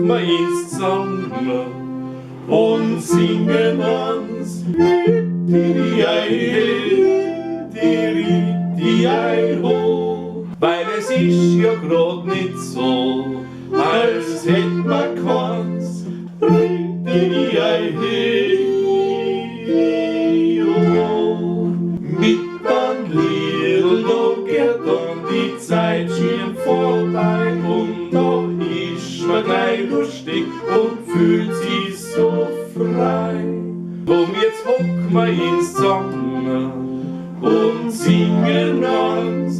ma ins zusammen und singen ans Di-di-ei, di-di-ei-ho. Weil es isch ja grad nit so, als hätt ma keins. Di-di-ei-ho. Mit dann Liedl, da geht dann die Zeit schier vorbei und da isch ma gleich lustig und fühlt sich so frei. Drum jetzt hock ma ins zusammen und singen ans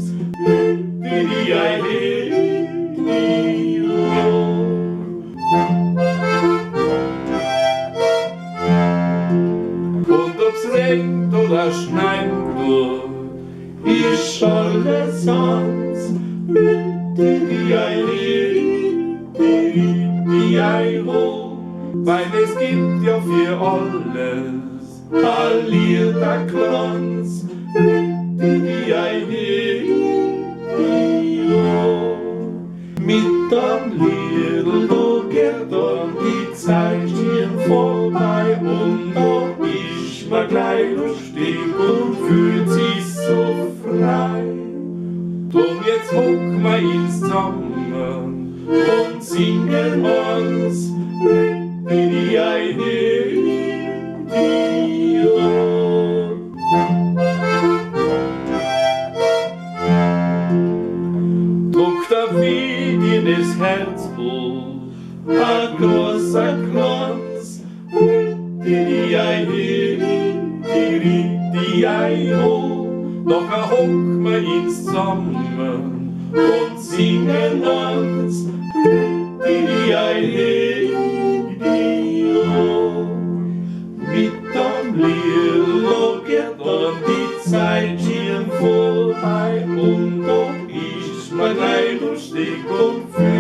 Di-di-ei-di-ho. Und ob's regnet oder schneit tut, isch alles ans Di-di-ei-di-di-ei-ho. Weil es gibt ja für alles a Lied, a Glanz. Di-di-ei-di-ho. Mit am Liedl, da geht dann die Zeit schier vorbei und da isch ma gleich lustig und fühlt sich so frei. Drum jetzt hock ma ins zusammen und singen ans Di-di-ei-di-di-ho. Druckt a weh dir das Herz auf, a großer Glanz. Di-di-ei-di-di-ei-ho. Nachher hock ma ins zusammen und singen ans Di-di-ei-di-ho. Mit am Liedl, da geht dann die Zeit schier vorbei und da isch ma gleich lustig und fühlt